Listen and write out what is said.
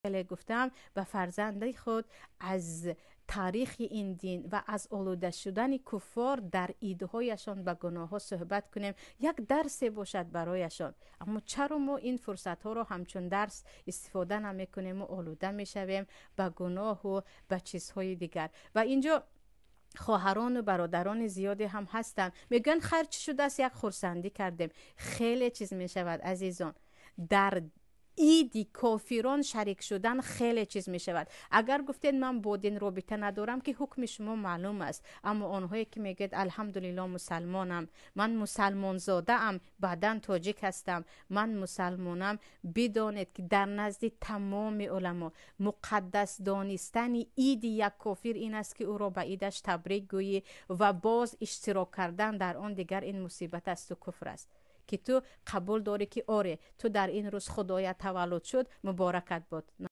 Гуфтам, ба фарзанди худ аз таърихи ин дин ва аз олуда шудани куффор дар идҳояшон ба гуноҳҳо суҳбат кунем, як дарсе бошад барояшон. Аммо чаро мо ин фурсатҳоро ҳамчун дарс истифода намекунем ва олуда мешавем ба гуноҳу ба чизҳои дигар? Ва инҷо хоҳарону бародарони зиёде ҳам ҳастанд, мегӯянд: «Хайр, чӣ шудааст, як хурсандӣ кардем». Хеле чиз мешавад, азизон. Дар иди кофирон шарик шудан хеле чиз мешавад. Агар гуфтед: «Ман бо дин робита надорам», ки ҳукми шумо маълум аст. Аммо онҳое ки мегӯяд: «Алҳамдулилло, мусалмонам, ман мусалмонзодаам, баъдан тоҷик ҳастам, ман мусалмонам», бидонед, ки дар назди тамоми уламо муқаддас донистани иди як кофир ин аст, ки ӯро ба идаш табрик гӯӣ ва боз иштирок кардан дар он дигар ин мусибат асту куфр аст, ки ту қабул дорӣ, ки оре, ту дар ин рӯз Худоя таваллуд шуд, муборакат бод.